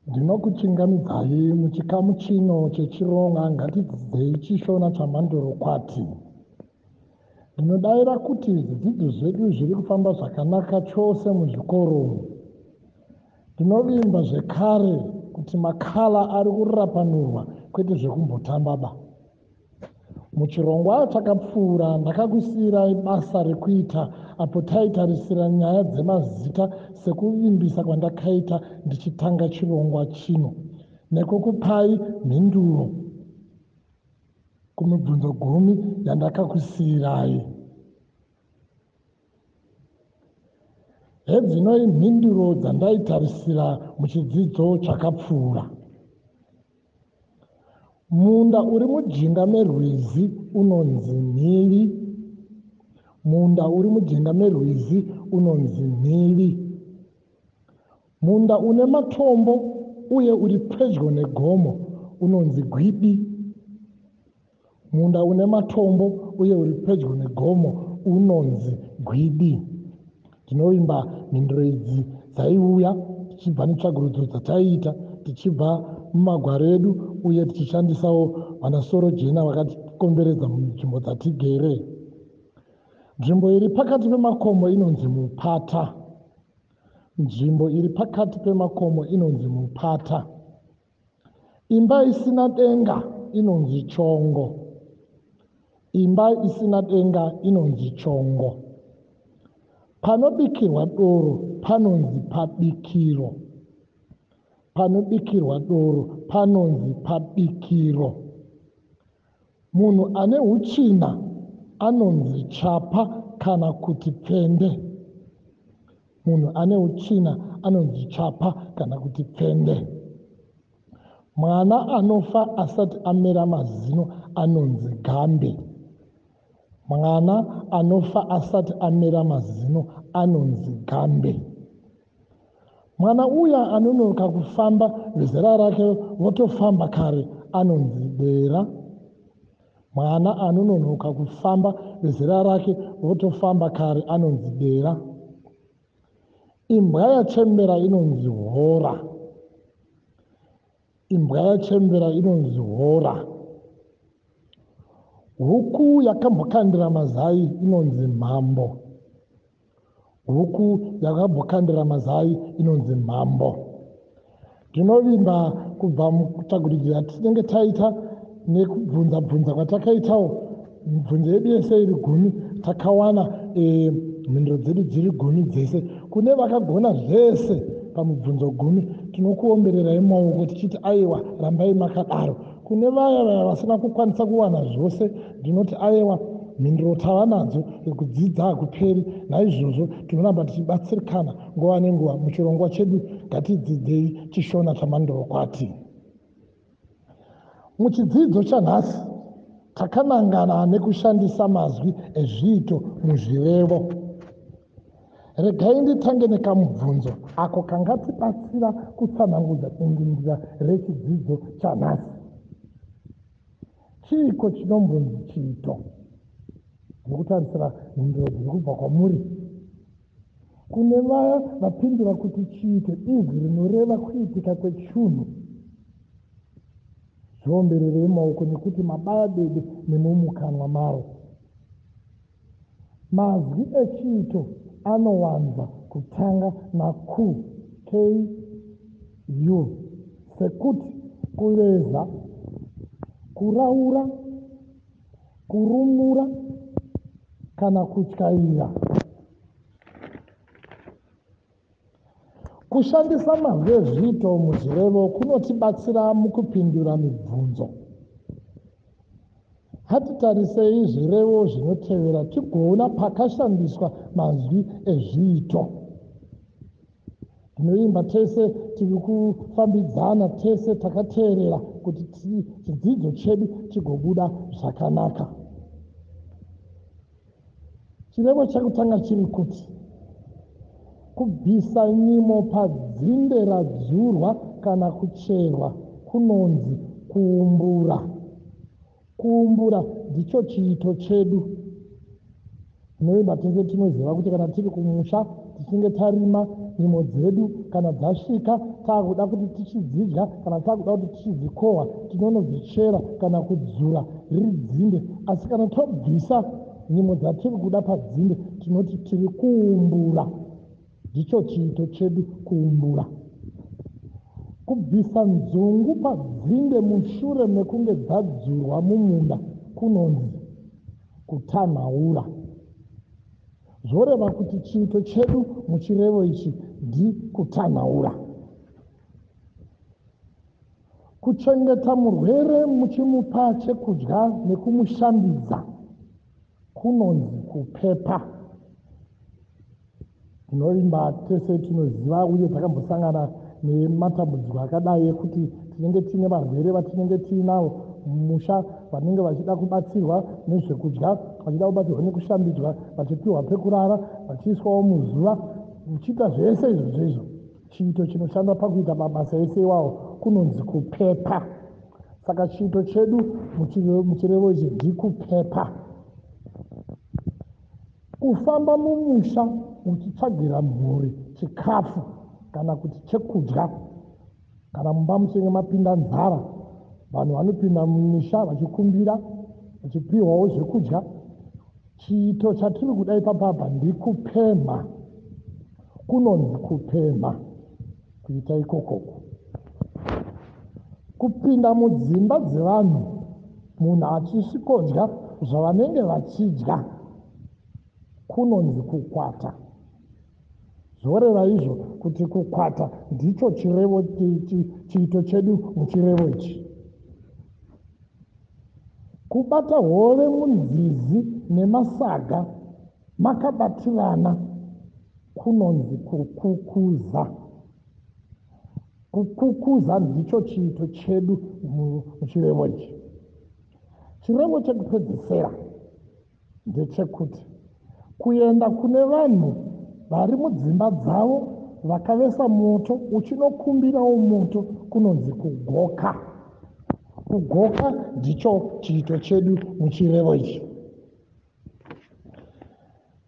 Ndinokuchingamidzai muchikamu chino chechirongwa Ngatidzidzei ChiShona Chamandorokwati. Ndinodaira kuti zvidzidzo zvedu zviri kufamba zvakanaka chose muzvikoro umu. Ndinovimba zvekare kuti makala ari kurapanurwa kwete zvekumbotambaba. Muchirongwa chakapfuura ndakakusiirai basa rekuita apo taitarisira nyaya dzemazita sekuvimbisa kwandakaita ndichitanga chirongwa chino nekukupai mhinduro kumibvunzo gumi yandakakusiirai. Hedzinoi mhinduro dzandaitarisira muchidzidzo chakapfuura. Munda uri mujinga merwizi unonzi nhivi. Munda uri mujinga merwizi unonzi nhivi. Munda une matombo uye uri pedyo negomo unonzi gwibi. Munda une matombo uye uri pedyo negomo unonzi gwibi. Ndinovimba mhinduro idzi dzaiuya tichibva netsvagurudzo dzataiita tichibva mumagwaro edu uye tichishandisawo vanasorojena vakatikomberedza munzvimbo dzatigere. Nzvimbo iri pakati pemakomo inonzi mupata. Nzvimbo iri pakati pemakomo inonzi mupata. Imba isina denga inonzi chongo. Imba isina denga inonzi chongo. Panobikirwa doro panonzi pabikiro. Panobikirwa doro panonzi pabikiro. Munhu ane hutsvina anonzi chapa kana kuti pfende. Munhu ane hutsvina anonzi chapa kana kuti pfende. Mwana anofa asati amera mazino anonzi gambe. Mwana anofa asati amera mazino anonzi gambe. Mwana uya anonoka kufamba vezera rake votofamba kare anonzi dera. Mwana anononoka kufamba vezera rake votofamba kare anonzi dera. Imbwa yachembera inonzi hora. Imbwa yachembera inonzi hora. Huku yakambokandira mazai inonzi mhambo. Huku yakambokandira mazai inonzi mhambo. Ndinovimba kubva mutsvagurudzo yatinenge taita nekubvunza bvunza kwatakaitawo mibvunzo yedu yese iri gumi takawana e, mhinduro dzedu dziri gumi dzese. Kune vakagona zvese pamibvunzo gumi tinokuombererai maoko tichiti aiwa rambai makadaro. Kune vaya vaya vasina kukwanisa kuwana zvose ndinoti ayewa mhinduro tava nadzo kudzidza hakuperi naizvozvo tinoramba tichibatsirikana nguva nenguva muchirongwa chedu ngatidzidzei chishona chamandorokwati. Muchidzidzo chanhasi takanangana nekushandisa mazwi ezviito muzvirevo. Regai nditange nekamubvunzo ako kangatibatsira kutsanangudza dingindira rechidzidzo chanhasi. Chiiko chinombonzi chiito? Ndiri kutarisira mhinduro dziri kubva kwamuri. Kune vaya vapindura kuti chiito izwi rinoreva kuitika kwechunhu. Zviombererei maoko nekuti mabaya dede nemumukanwa maro. Mazwi echiito anowanza kutanga naku, KU, sekuti kuveza, kuraura, kurumura kana kutyaira. Kushandisa mazwi ezviito muzvirevo kunotibatsira mukupindura mibvunzo. Ngatitarisei zvirevo zvinotevera tigoona pakashandiswa mazwi ezviito. Ndinoimba tese tiri kufambidzana tese takateerera kuti chidzidzo chedu chigobuda zvakanaka. Chirevo chekutanga chiri kuti kubvisa nyimo padzinde radzurwa kana kucherwa kunonzi kuumbura. Kuumbura ndicho chiito chedu. Tinoimba tese tinoziva kuti kana tiri kumusha tichinge tarima nyimo dzedu, kana dzasvika taakuda kuti tichidzidya kana taakuda kuti tichidzikohwa, tinonodzichera kana kudzura riri dzinde. Asi kana tobvisa nyimo dzatiri kuda padzinde, tinoti tiri kuumbura. Ndicho chiito chedu, kuumbura. Kubvisa nzungu padzinde mushure mekunge dzadzurwa mumunda kunonzi kutanhaura. Zvoreva kuti chiito chedu muchirevo ichi ndikutanhaura. Kuchengeta murwere muchimupa chekudya nekumushambidza kunonzi kupepa. Tinovimba tese tinoziva uye takambosangana nematambudziko akadai ekuti tinenge tiine varwere vatinenge tiinavo mumusha vanenge vachida kubatsirwa nezvekudya, vachida kubatsirwa nekushambidzwa, vachipiwa pekurara, vachiiswawo muzuva, uchiita zvese izvozvo izvo. Chiito chinoshanda pakuita mabasa ese iwawo kunonzi kupepa. Saka chiito chedu muchirevo ichi ndikupepa. Kufamba mumusha uchitsvagira mhuri chikafu kana kuti chekudya. Kana mumba muchinge mapinda nzara, vanhu vanopinda mumisha vachikumbira, vachipiwawo zvekudya. Chiito chatiri kuda ipapapa ndikupemha. Kunonzi kupemha kuita ikokoko. Kupinda mudzimba dzevanhu munhu achisvikodya zvavanenge vachidya kunonzi kukwata. Zvoreva izvo kuti kukwata ndicho chirevo chiito chedu muchirevo ichi. Kubata hove munzizi nemasaga makabatirana kunonzi kukukuza. Kukukuza ndicho chiito chedu muchirevo ichi. Chirevo chekupedzesera ndechekuti kuenda kune vanhu vari mudzimba dzavo vakavesa moto uchinokumbirawo moto kunonzi kugoka. Kugoka ndicho chiito chedu muchirevo ichi.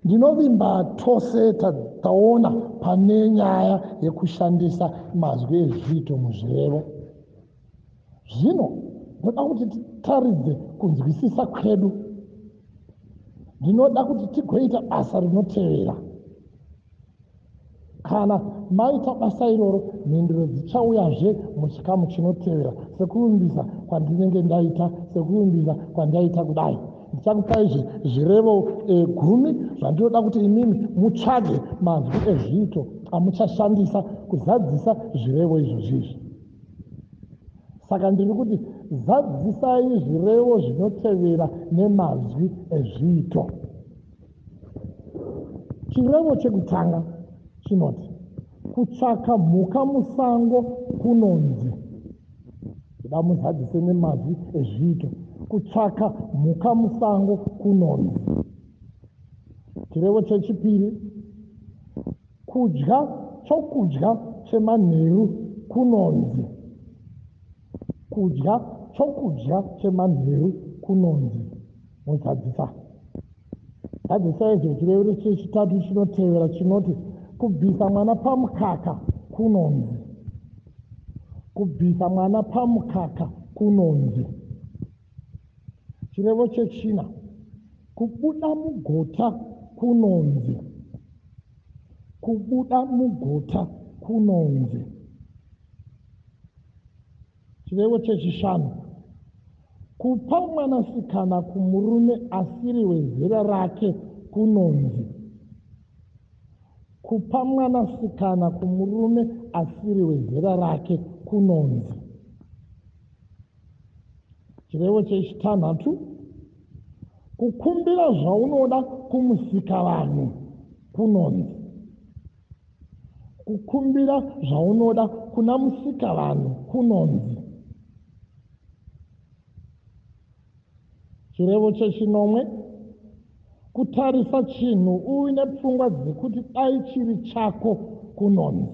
Ndinovimba tose taona pane nyaya yekushandisa mazwi ezviito muzvirevo. Zvino ndoda kuti titaridze kunzwisisa kwedu. Ndinoda kuti tigoita basa rinotevera. Kana maita basa iroro, mhinduro dzichauyazve muchikamu chinotevera sekuvimbisa kwandinenge ndaita, sekuvimbisa kwandaita kudai. Ndichakupaizve zvirevo gumi zvandinoda kuti imimi mutsvage mazwi ezviito amuchashandisa kuzadzisa zvirevo izvozvi izvi. Saka ndiri kuti zadzisai zvirevo zvinotevera nemazwi ezviito. Chirevo chekutanga chinoti kutsvaka mhuka musango kunonzi, ndoda muzadzise nemazwi ezviito, kutsvaka mhuka musango kunonzi. Chirevo chechipiri, kudya chokudya chemanheru kunonzi, kudya chokudya chemanheru kunonzi. Muzadzisa. Zadzisa izvo chirevo chechitatu chinotevera chinoti kubvisa mwana pamukaka kunonzi, kubvisa mwana pamukaka kunonzi. Chirevo chechina, kubuda mugota kunonzi, kubuda mugota kunonzi. Chirevo chechishanu, kupa mwanasikana kumurume asiri wezera rake kunonzi, kupa mwanasikana kumurume asiri wezera rake kunonzi. Chirevo chechitanhatu, kukumbira zvaunoda kumusikavanhu kunonzi, kukumbira zvaunoda kuna musikavanhu kunonzi. Chirevo chechinomwe, kutarisa chinhu uine pfungwa dzekuti dai chiri chako kunonzi,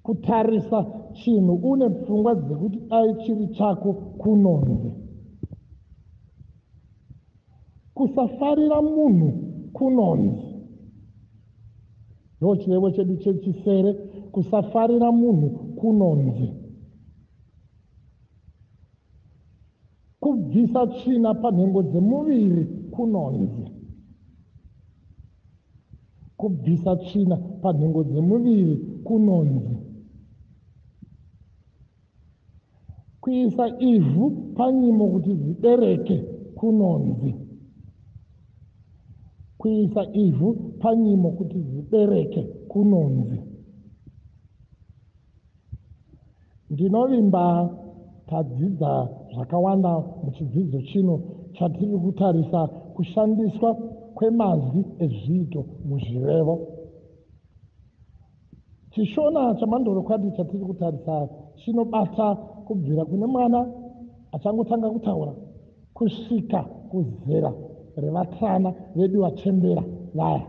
kutarisa chinhu une pfungwa dzekuti dai chiri chako kunonzi. Kusafarira munhu kunonzi. Ndo chirevo chedu chechisere. Kusafarira munhu kunonzi kubvisa tsvina panhengo dzemuviri kunonzi kubvisa tsvina panhengo dzemuviri kunonzi kuisa ivhu panyimo kuti dzibereke kunonzi kuisa ivhu panyimo kuti dzibereke kunonzi. Ndinovimba tadzidza zvakawanda muchidzidzo chino chatiri kutarisa kushandiswa kwemazwi ezviito muzvirevo. Chishona chamandorokwati chatiri kutarisa chinobata kubvira kune mwana achangotanga kutaura kusvika kuzera revatana vedu vachembera vaya.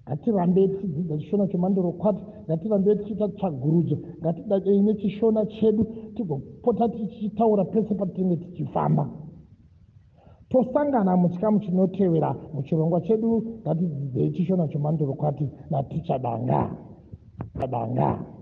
Ngatirambei tichidzidza chiShona chemandorokwati, ngatirambei tichiita tsvagurudzo, ngatidadei nechiShona chedu tigopota tichitaura pese patinenge tichifamba. Tosangana muchikamu chinotevera muchirongwa chedu Ngatidzidzei chiShona chemandorokwati naTicha Danga. Danga.